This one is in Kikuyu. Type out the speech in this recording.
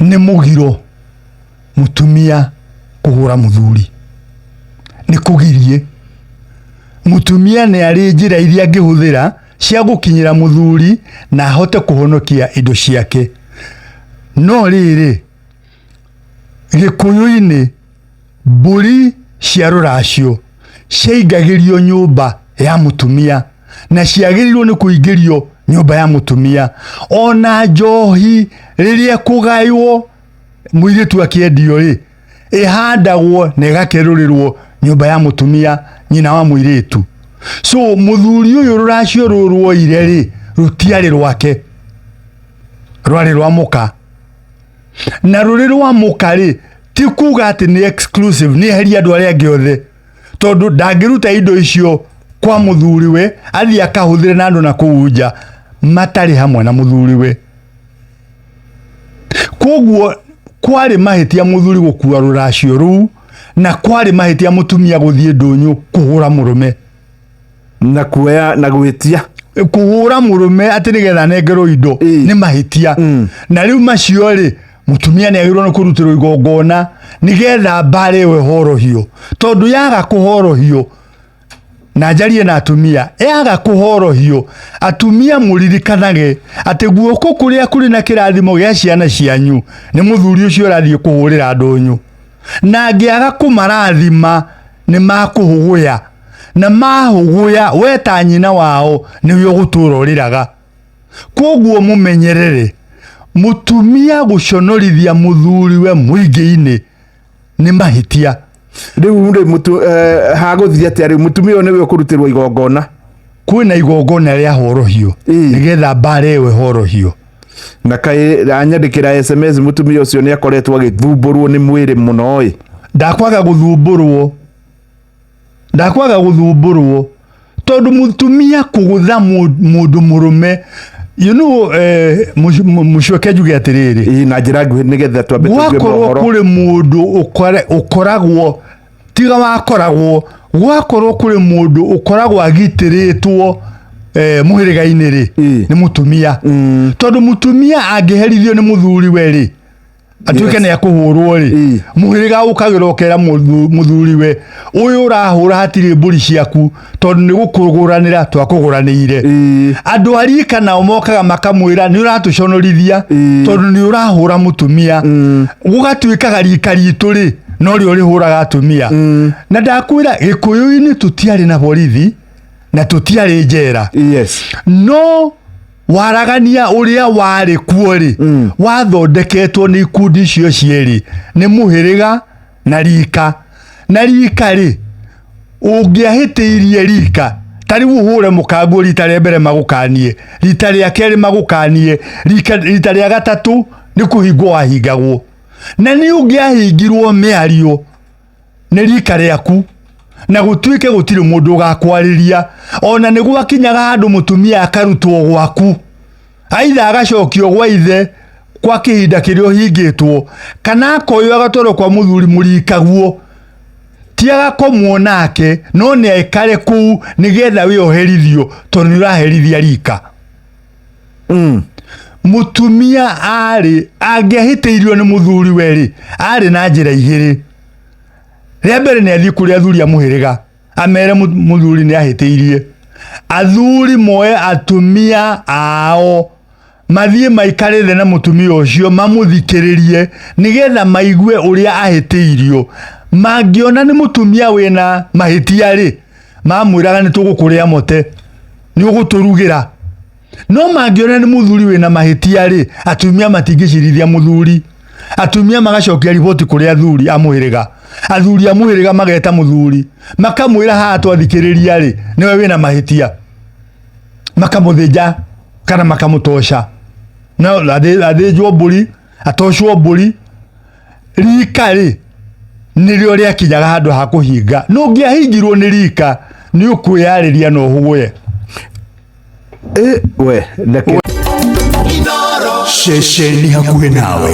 Nĩ mũgiro mũtumia kũhũra mũthuri, nĩ kũgirie. Mũtumia nĩ arĩ njĩra iria angĩhũthĩra cia gũkinyĩra mũthuri na ahote kũhonokia indo ciake. No rĩrĩ, Gĩkũyũ-inĩ mbũri cia rũracio ciaingagĩrio nyũmba ya mũtumia na ciagĩrĩirwo nĩ kũingĩrio nyũmba ya mũtumia. Ona njohi rĩrĩa ĩkũgaywo mũirĩtu akĩendio rĩ, ĩhandagwo na ĩgakerũrĩrwo nyũmba ya mũtumia nyina wa mũirĩtu. So mũthuri ũyũ rũracio rũrũ rwoire rĩ, rũtiarĩ rwake, rwarĩ rwa mũka. Na rũrĩ rwa mũka rĩ, ti kuga atĩ nĩ exclusive, nĩ eherie andũ arĩa angĩ othe, tondũ ndangĩruta indo icio kwa mũthuriwe athiĩ akahũthĩre na andũ na kũu nja matarĩ hamwe na mũthuriwe. Koguo kwarĩ mahĩtia mũthuri gũkua rũracio rũu na kwarĩ mahĩtia mũtumia gũthiĩ ndũnyũ kũhũra mũrũme. Na kuoya na gwĩtia. Kũhũra mũrũme atĩ nĩgetha anengerwo indo nĩ mahĩtia. Na rĩu macio rĩ, mũtumia nĩ agĩrĩirwo nĩ kũrutĩrwo igongona nĩgetha mbara ĩyo ĩhorohio, tondũ yaga kũhorohio, na njarie na atumia, yaga kũhorohio, atumia mũririkanage atĩ guoko kũrĩa kũrĩ na kĩrathimo gĩa ciana cianyu nĩ mũthuri ũcio ũrathiĩ kũhũrĩra ndũnyũ, na angĩaga kũmarathima nĩ makũhũgũya, na mahũgũya we ta nyina wao nĩwe ũgũtũra ũrĩraga. Kwoguo mũmenyerere mũtumia gũconorithia mũthuriwe mũingĩ-inĩ nĩ mahĩtia. Rĩu rĩ mũtu hagũthiĩ atĩa rĩu mũtumia ũyũ nĩwe ũkũrutĩrwo igongona? Kwĩna igongona rĩa horohio nĩgetha mbara ĩyo ĩhorohio. Na kaĩ anyandĩkĩra SMS mũtumia ũcio nĩ akoretwo agĩthumbũrwo nĩ mwĩrĩ mũno ĩ. Ndakwaga gũthumbũrwo, ndakwaga gũthumbũrwo tondũ mũtumia kũgũtha mũndũ mũrũme, you know, mũcoke njuge atĩrĩrĩ. Ĩĩ, na njĩra nguhĩ nĩgetha twambe tũigue gwakorwo mohoro. Kũrĩ mũndũ ũkoragwo tiga wakoragwo, gwakorwo kũrĩ mũndũ ũkoragwo agitĩrĩtwo mũhĩrĩga-inĩ rĩ, nĩ mũtumia. Tondũ mũtumia angĩherithio nĩ mũthuriwe rĩ, atuĩke nĩ akũhũrwo rĩ, mũhĩrĩga ũkagĩra ũkera mũthuriwe ũyũ ũrahũra hatirĩ mbũri ciaku, tondũ nĩ gũkũgũranĩra twakũgũranĩire. Andũ a rika nao mokaga makamwĩra nĩ ũratũconorithia tondũ nĩ ũrahũra mũtumia. Gũgatuĩkaga rika ritũ rĩ, norĩo rĩhũraga atumia. Na ndakwĩra Gĩkũyũ-inĩ tũtiarĩ na borithi na tũtiarĩ njera. No waragania ũrĩa warĩ kuo rĩ, wathondeketwo nĩ ikundi icio cierĩ, nĩ mũhĩrĩga na rika. Na rika rĩ, ũngĩahĩtĩirie rika, ta rĩu ũhũre mũkanguo rita rĩa mbere magũkanie, rita rĩa kerĩ magũkanie, rita rĩa gatatũ nĩ kũhingwo wahingagwo. Na nĩ ũngĩahingirwo mĩario nĩ rika rĩaku na gũtuĩke gũtirĩ mũndũ ũgakwarĩria. Ona nĩ gwakinyaga handũ mũtumia akarutwo gwaku, aitha agacokio gwa ithe kwa kĩhinda kĩrĩa ũhingĩtwo, kana akoywo agatwarwo kwa mũthuri mũrikaguo, ti agakomwo nake, no nĩ aikare kũu nĩgetha we ũherithio tondũ nĩ ũraherithia rika. Mũtumia arĩ angĩahĩtĩirio nĩ mũthuri we rĩ, arĩ na njĩra igĩrĩ. Rĩa mbere nĩ athiĩ kũrĩ athuri a mũhĩrĩga amere mũthuri nĩ ahĩtĩirie. Athuri moe atumia ao mathiĩ maikare thĩ na mũtumia ũcio mamũthikĩrĩrie nĩgetha maigue ũrĩa ahĩtĩirio. Mangĩona nĩ mũtumia wĩna mahĩtia rĩ, mamwĩraga nĩ tũgũkũrĩa mote, nĩ ũgũtũrugĩra. No mangĩona nĩ mũthuri wĩna mahĩtia rĩ, atumia matingĩcirithia mũthuri. Atumia magacokia riboti kũrĩ athuri a mũhĩrĩga. Athuri a mũhĩrĩga mageta mũthuri makamwĩra haha twathikĩrĩria rĩ, nĩwe wĩna mahĩtia. Makamũthĩnja kana makamũtoca. No athĩnjwo mbũri, atocwo mbũri. Rika rĩ, nĩrĩo rĩakinyaga handũ ha kũhinga. No ũngĩahingirwo nĩ rika, nĩ ũkwĩyarĩria na ũhũgũye. We, reke Ceceni hakuhĩ nawe.